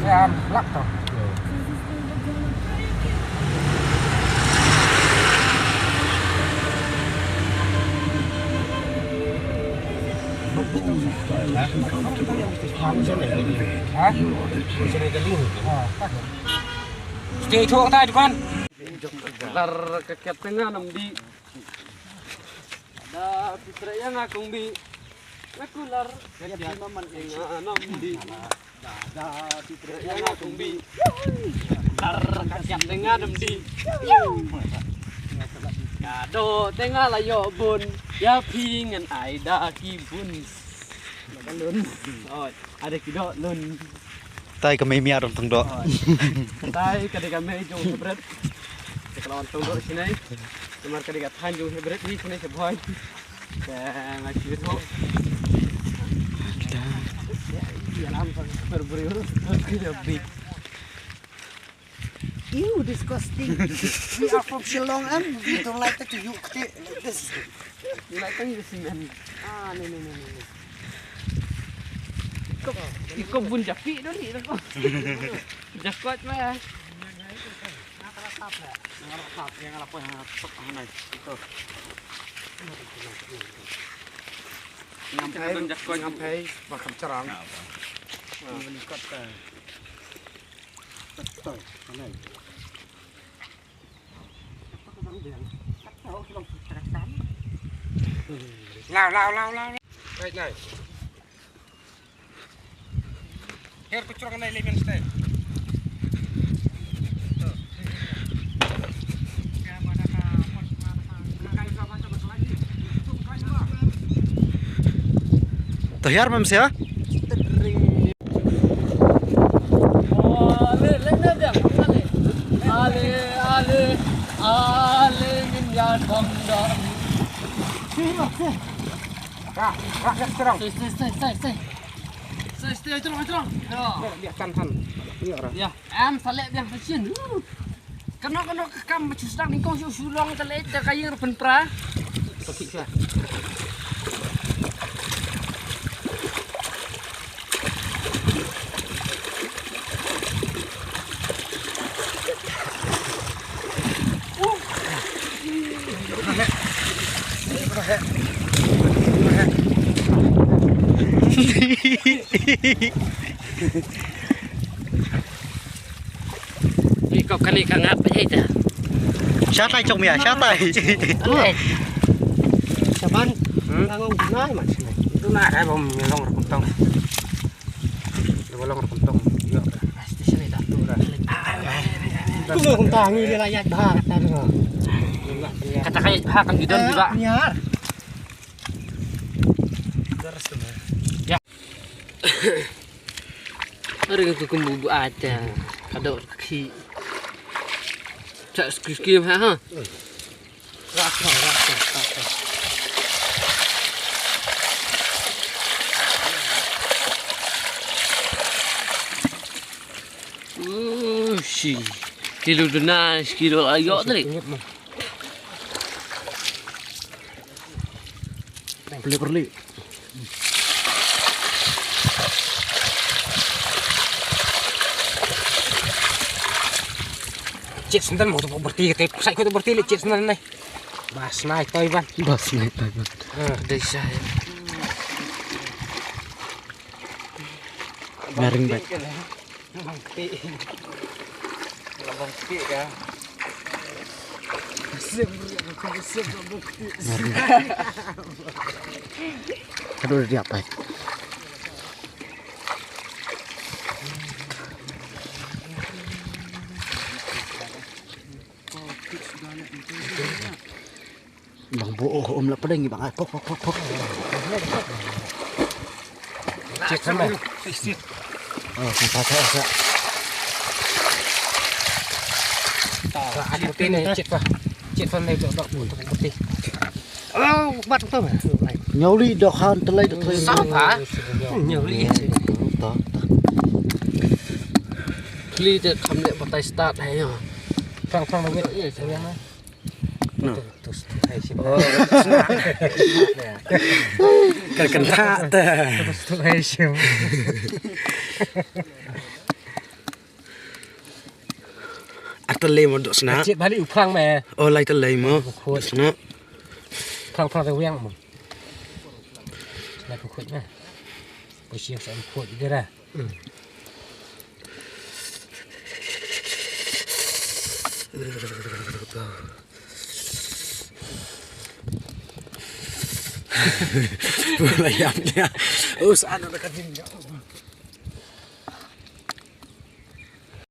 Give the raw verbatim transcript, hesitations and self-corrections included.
Am, lak to. Ha? Stay to tai dukan. Lar ka ket tengah nam di. Da pitra yang akong bi. Aku lar ka ket tengah nam di. Da pitra yang akong bi. Lar ka ket tengah nam di. Ka do tengah la yo bun. Ya phi ngan ai da ki bun. Oi. Ada ki doh lun. Tai ka mei miar tong doh. Tai ka dei ka mei jong Hebret. Te ka la wan tong doh shinai. Namar ka dei ka thaiñ jong Hebret hi shinai sha Bhoi. Te nga shu thoh. Ïalam ka super briew. Ka big. Ew, disgusting. We are from Shillong and we don't like to use it like this. You like to use cement. Ah, no, no, no, no, no. Iko, iko bun japi doli iko. Jakot ma. Ngam phai, ngam phai, ba kham charang. Ngam phai, ba kham charang. Lao, lao, lao, lao. Right, nice. Her ko churang nai lemon style. To hiar mam sia? Ale, ale, ale, ale, ngin ïa dong dong. Ra, ra, ra, serang. Stay, stay, stay, stay, stay. Stay, stay, terang, terang. Ya. Biar kan han. Iya, ra. Ya. Em, salek biang fashion. Kano kano ka kam ba shu sdang nyngkong shu shu long ka leit da ka ïing ruh pynpra. Sakit sha. Ni kop kane ka ngat ba ita. Shatai chong mia, shatai. Ane. Saban. Hmm? Ngong nai mat sini. Itu na dai bom nyelong rukuntong. Nyelong rukuntong. Yo. Pasti sini dah tu dah. Ku ngong tang ni dia layak bah kata tu. Kata kait bah kan gidon juga. Nyar. Ya. Are ka kum bu ata. Ka dor ka khi. Chak skri skri ha ha. Rasa, rasa, rasa. Uh, shi. Kilo duna, shi kilo ayo tadi. Perli, perli. Cit sendal mau tu berti kita, sai ko tu berti le cit sendal nai. Bas nai toi ban. Bas nai toi ban. Dei sai. Naring bai. Bang ti. Bang ti ka. Sim, sim, bang ti. Aduh, dia apa? Bang bo oh um la padang bang ai pok pok pok pok. Cek sama. Oh, kita tak ada. Tak ada pene cek pa. Cek pa ni dok dok putih. Oh, bat tu. Nyauli dok han telai dok telai. Sapa? Nyauli. Tah tah. Kli te kham le batai start hai yo. Phang phang lagi. No. Tus tu hai sim. Oh. Kan kan tak ta. Tus tu hai sim. Ar tylli mo, dohsna. Cit bali u phrang me. O, lai tylli mo. Khut. Dohsna. Phrang phrang te wiang mo. Lai khut me. Ko siang sa khut dira. Wala yam dia. Us anu dekat sini.